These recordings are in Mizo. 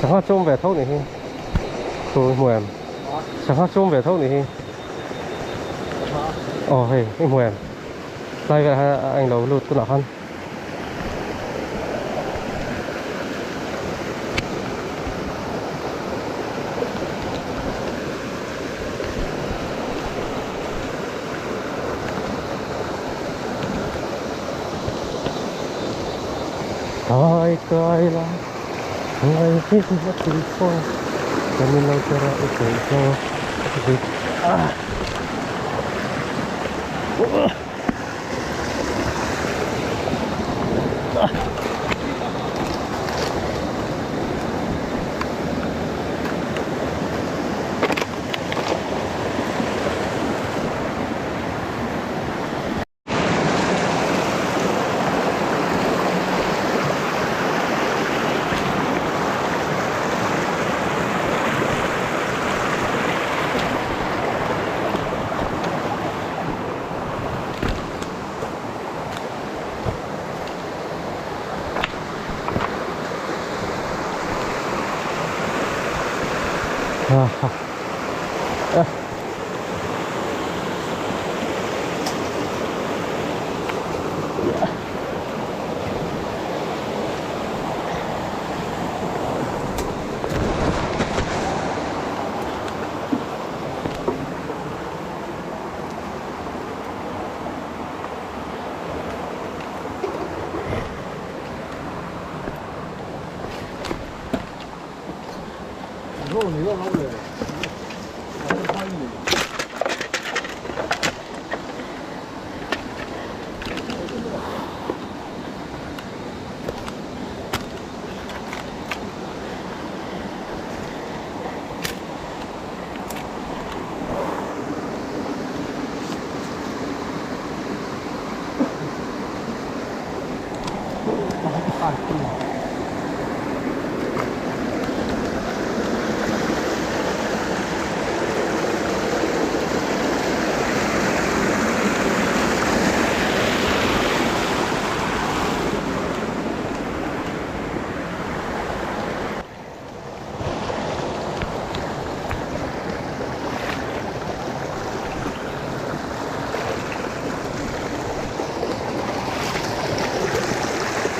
Sangha chawm ve tho nih hi thu i hmu em sangha chawm ve tho nih hi aw hei i hmu em tlai velah hian a englo lut tunah khan. Kai kai la ngai vek na tui pawh kan in lo ber a i tui pawh ah.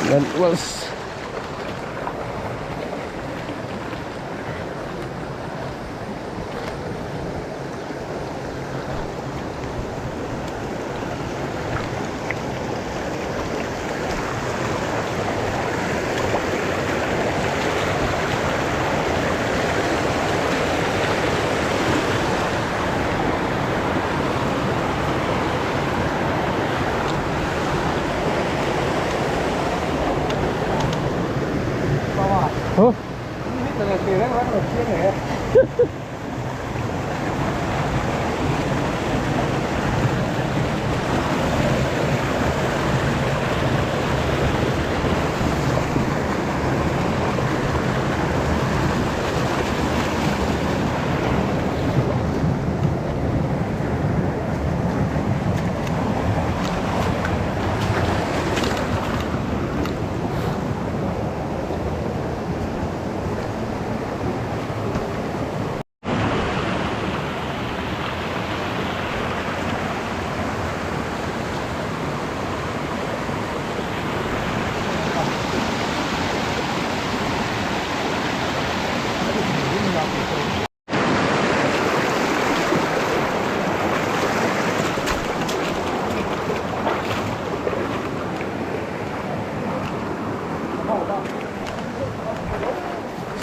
That was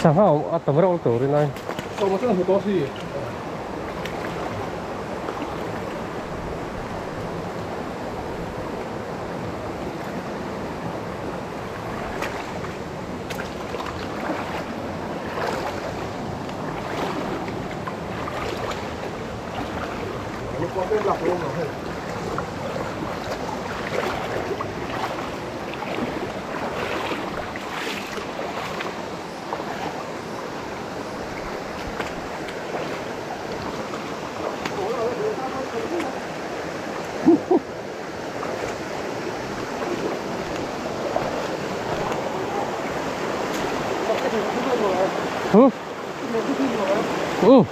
Sangha awm a tam reuh turin ai. Ừ. Ừ.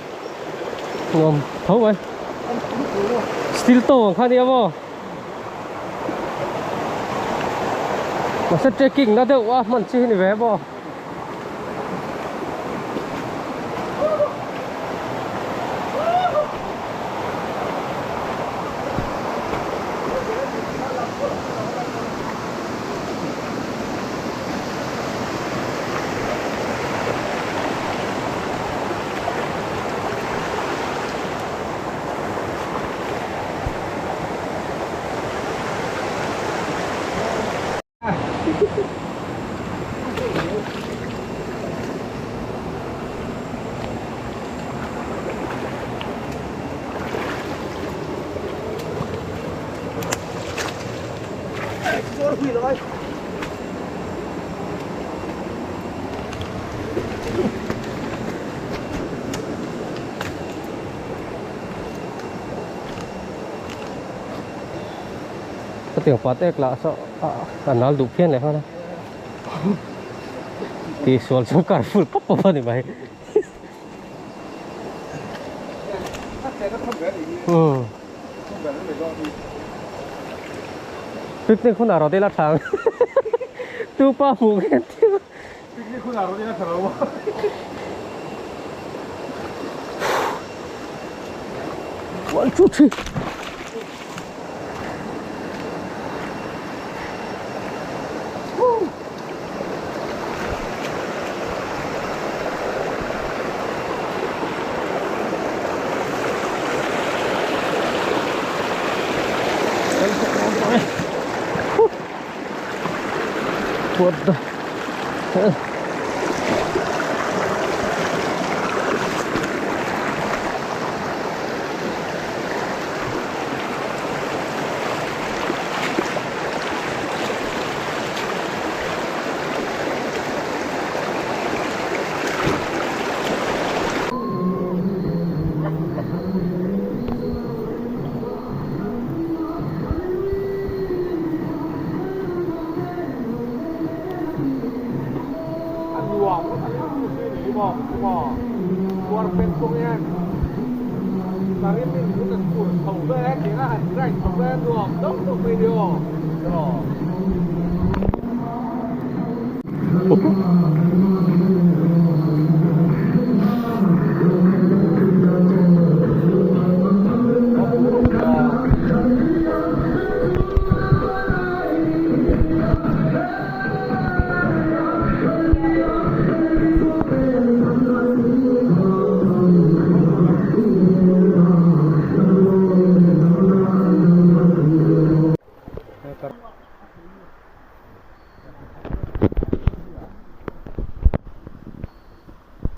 Ngon thấu vậy. Steel to kha nia maw. Mahse trekking na deuh a hman chi hi ni ve maw. Hetiang pat ek lah saw a nal duh phian leh nghal a tihsual chu kar full pawp pawp a ni mai picnic hunah rawh dil a tha ang tupa hmuh hian thil picnic hunah rawh dil a tha lo one two three What the hell?